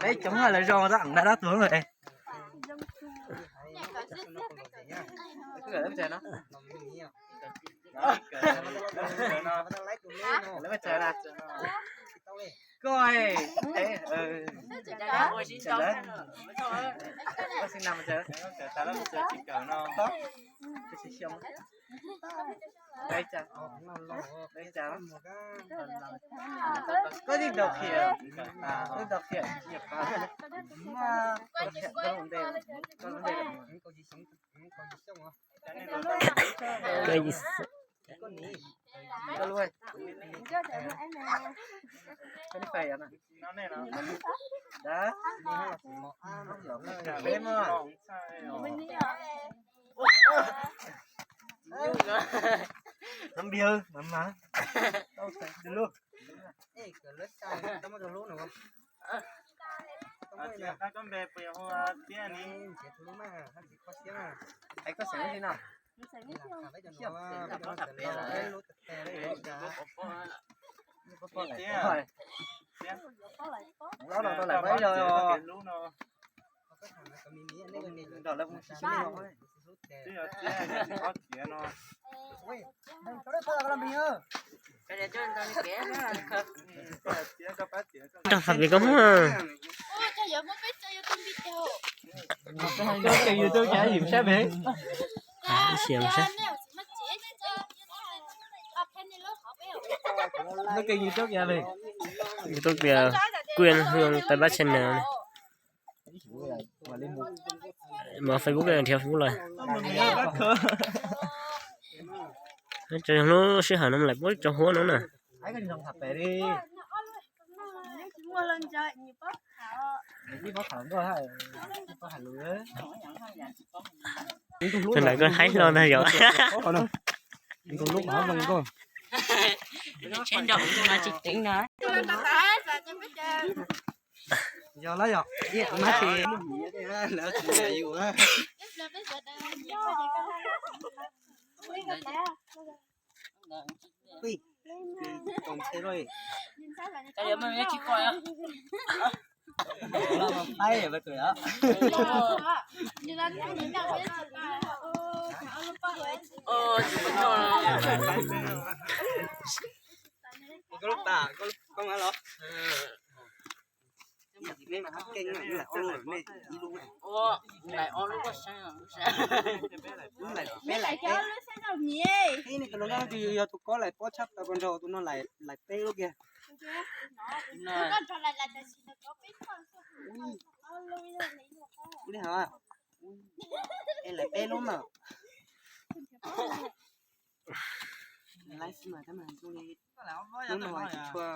Peb coob lawm zoo tab da dab tuag lawm. Koj, koj xim nam, koj tib ntaus qhia, tib ntaus qhia, koj lub npe, koj lub npe. Koj lub, koj lub fais yom na. Peb mas. Nov npia mas mas. Tau lub. Hais koj xeem li no. Los los lawm pab yog. Nrog lawv sib sib no. Rau thaum pem koj muag. Koj kws YouTube cas yim sab pem. Xiam sab. Koj kws YouTube cas pem. YouTube tias Quyền Hương Tây Bắc Channel ne. Mas Facebook, nrhiav Facebook los. Cov hlub sij hawm no lawm puab tso huab no na. Tus ntawd koj haib hlo ntag yom. Yog lawm yom, ib kuv mab tes. Koj lub tas, koj mab los. Peb laim ob lub, peb laim peb, peb laim peb, yog tus kob laim pob tshaj tau rau nraug, tus no laim peb lub kiag. Ua li hov, peb laim peb lub mas. Laib xwb mas tab mas zoo li lub no tsis tshua